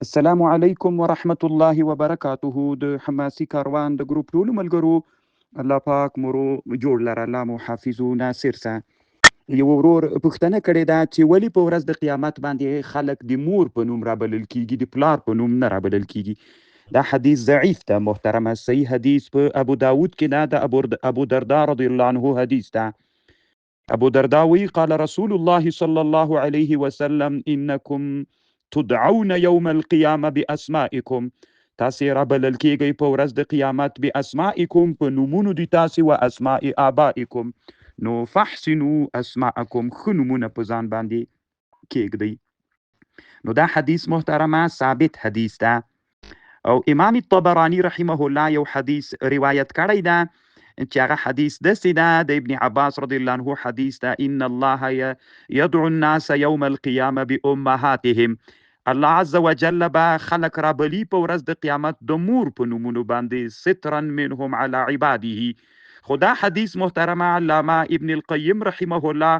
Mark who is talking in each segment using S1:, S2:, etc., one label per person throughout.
S1: السلام علیکم ورحمت الله وبرکاته. د حماسي کاروان د ګروپ ټولو ملګرو، الله پاک مو روغ جوړ لره، الله مو حافظ و ناصر سه. یو ورور پوښتنه کړې ده چې ولې په ورځ د قیامت باندې خلک د مور په نوم رابلل کیږي، د پلار په نوم نه رابلل کیږي؟ دا حدیث ضعیف ده محترمه. صحیح حدیث په ابو داود کې ده، د ابو دردا رضی الله عنه حدیث ده. ابو دردا وی: قال رسول الله صلی الله علیه وسلم، انکم تدعون یوم القیامه باسمائکم. تاسې را بلل کیږئ په ورځ د قیامت باسمائکم، په نومونو دي تاسې، و اسماء آبائکم. نو فحسنو اسماءکم، ښه نومونه په ځان باندې کیږدئ. نو دا حدیث محترمه ثابت حدیث ده. او امام الطبراني رحمه الله یو حدیث روایت کړی ده چې هغه حدیث داسې ده، د ابن عباس رضی الله عنه حدیث ده: ان الله يدعو الناس یوم القیامه بامهاتهم. الله عز وجل به خلق رابلی په ورځ د قیامت د مور په نومونو باندې، سترا منهم علی عباده. خو دا حدیث محترمه علامه ابن القیم رحمه الله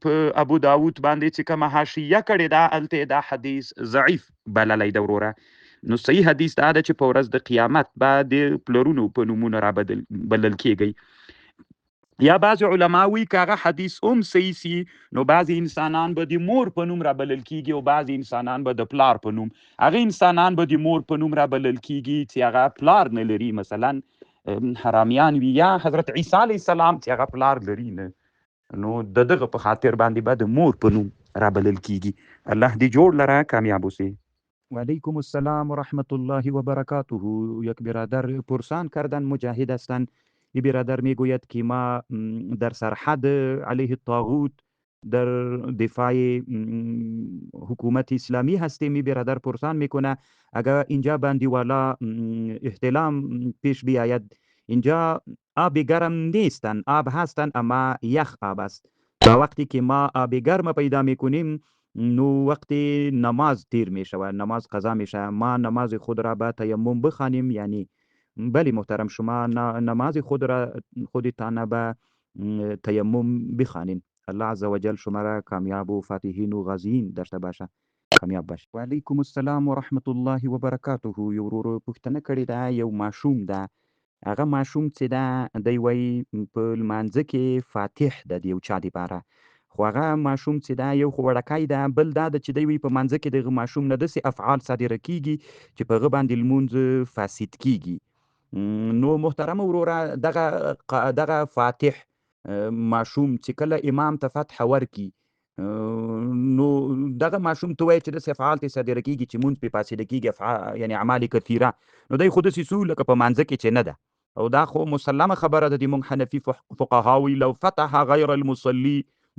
S1: په ابو داود باندې چې کومه حاشیه کړې ده، هلته دا حدیث ضعیف بللی ده وروره. نو صحیح حدیث دا ده چې په ورځ د قیامت به د پلرونو په نومونو را بدل بلل کیږي. یا بعض علما وی که هغه حدیث هم صحیح سي، نو بعضی انسانان به د مور په نوم را بلل کیږي او بعضی انسانان به د پلار په نوم. هغه انسانان به د مور په نوم را بلل کیږي چې هغه پلار نه لري، مثلا حرامیان وي، یا حضرت عیسی علیه السلام چې هغه پلار لري نه، نو د دغه په خاطر باندې به د مور په نوم را بلل کیږي. الله دې جوړ لره، کامیاب اوسې. وعلیکم السلام ورحمت الله وبرکاته. یک برادر پرسان کردن، مجاهد هستند. این برادر میگوید که ما در سرحد علیه الطاغوت در دفاع حکومت اسلامی هستیم. این برادر پرسان میکنه اگر اینجا بندی والا احتلام پیش بیاید، اینجا آب گرم نیستن، آب هستن اما یخ آب است. تا وقتی که ما آب گرم پیدا میکنیم، نو وقت نماز تیر می شود، نماز قضا می شود. ما نماز خود را به تیمم بخوانیم؟ یعنی بله محترم، شما نماز خود را خودتان به تیمم بخوانین. الله عز وجل شما را کامیاب و فاتحین و غازیین داشته باشه. کامیاب باشه. وعلیکم السلام ورحمت الله وبرکاته. یو ورور پوښتنه کړې ده، یو ماشوم ده، هغه ماشوم چې ده، دی وایي په لمانځه کې فاتح ده د یو چا دپاره. خو هغه ماشوم چې ده، یو خو وړکی ده، بل دا ده چې دی وایي په مانځه کې دغه ماشوم نه داسې افعال صادره کیږي چې په هغه باندې لمونځ فاسد کیږي. نو محترم وروره، دغه فاتح ماشوم چې کله امام ته فتح ورکي، نو دغه ماشوم ته وایي چې داسې افعال ته صادره کیږي چې مونځ پرې فاسده کیږي، افعال یعنی اعمال کثیره، نو دی خو داسې سو لکه په مانځه کې چې نه ده. او دا خو مسلمه خبره ده، د مونږ حنفي فقها وایي: لو فتح غیر المصلي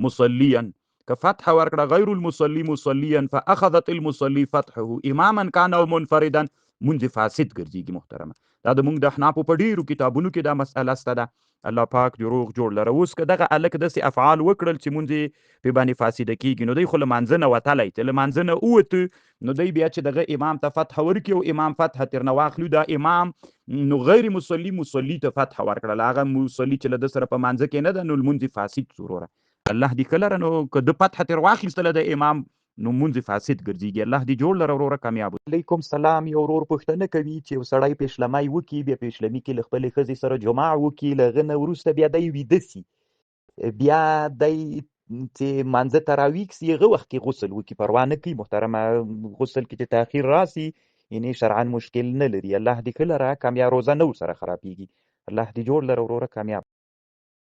S1: مصليا، که فتح ورکړه غیر المصلي مصليا، فاخذت المصلي فتحه اماما کان او منفردا، مونځ فاسد ګرځيږي. محترمه، دا د مونږ د احنافو په ډیرو کتابونو کې دا مسأله سته ده. الله پاک دې روغ جوړ لره. اوس که دغه هلک داسې افعال وکړل چې مونځ یې پرې باندې فاسده کیږي، نو دی خو له مانځه نه وتلی، چې له مانځه نه ووته، نو دی بیا چې دغه امام ته فتح ورکړي او امام فتح ترنه واخلي، دا امام نو غیر مصلي مصلي ته فتح ورکړله، هغه مصلي چې له ده سره په مانځه کې نه ده، نو لمونځ یې فاسد سو. وروره، الله دې ښه لره. نو که ده فتح ترې واخیستله د امام، نو مونځ فاسد ګرځيږي. الله دې جوړ لره وروره، کامیاب. علیکم سلام. یو ورور پوښتنه کوي چې یو سړی پیشلمی وکي، بیا پیشلمی کې له خپلې ښځې سره جماع وکي، له هغه نه وروسته بیا دی ویده سي، بیا دی چې مانځه ته راویښ سي، هغه وخت کې غسل وکي، پروا نه کوي؟ محترمه، غسل کې چې تاخیر راسي، یعنی شرعا مشکل نه لري. الله دې ښه لره، کامیاب. روزه نه ورسره خرابیږي. الله دې جوړ لره وروره، کامیاب.